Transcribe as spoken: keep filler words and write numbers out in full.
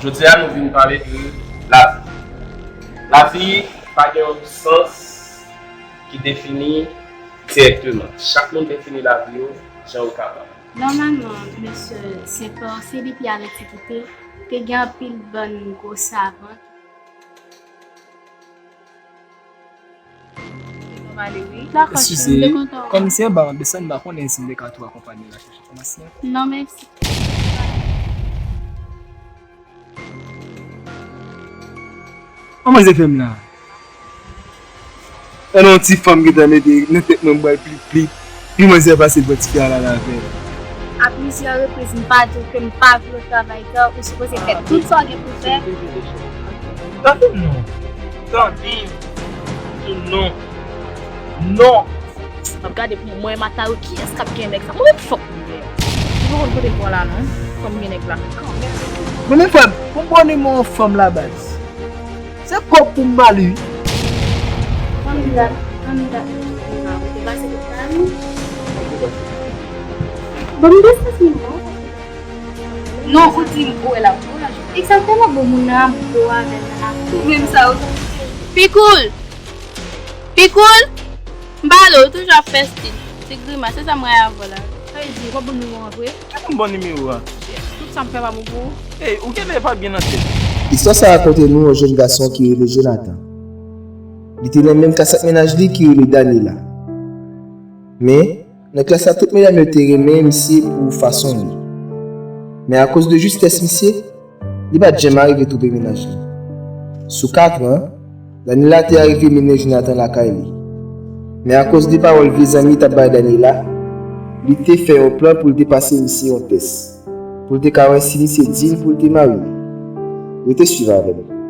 Jodi a, nou vin pale de lavi. Lavi pa gen yon sans ki defini dirèkteman. Chak moun defini lavi yo jan yo kapab. Nòmalman, mesye Senpò, se depi antikite, te gen anpil bann gwo savan. Eskize, Kòm se ba desann, m pa konnen si m te ka tou akonpanye la chèche enfòmasyon. Non, mèsi. Kòman se fè m la? An yon ti fanm ki ta mete nan tèt mwen m pral pli pli. Pi manzè pase bò ti fi a la avè l. A plizyè repriz, m pa di w ke m pa vle w travay tan, ou sipoze fè tout sa w gen pou fè. Tande m non. Tande m. Di non. Non. M ap gade pou mwen, Mataro, kiyès k ap gen nèg sa? Mwen menm fòk mwen gen. Ou pa konn kote m pran la non. Fò m gen nèg la. Bon, men frè m, pou m ba w nimewo fanm la baz. Se kòb pou m ba li wi. Fanm dat, fanm dat. Ou te pase pou fanm? Bon, m te santi m bon. Non, ou di m ou wè l ap gwo laj. Egzakteman, bon, moun nan ap gwo avè l nan ap gwo. Ou menm sa ou. Pikoul! Pikoul! M pale, ou toujou ap fè stil. Ti grimas, se sa m rayi avè w la. Sa vle di, w ap ban m nimewo an vre? Kè m ban nimewo a? Tout sa m fè pa bon pou ou? Ey, ou genlè pa byen nan tèt. Istwa sa rakonte nou yon jèn gason ki rele Jonathan. Li te nan menm klas ak mennaj li ki rele Daniela. Men, nan klas la tout medam yo te renmen misye pou fason li. Men akoz de jistès misye, li pa t janm arive twoupe mennaj li. Sou kat an, Daniela te arive mennen Jonathan lakay li. Men akoz de pawòl vye zanmi t ap bay Daniela, li te fè yon plan pou l te pase misye yon tès, pou l te ka wè si misye diy pou l te marye. Rete swiv avè nou.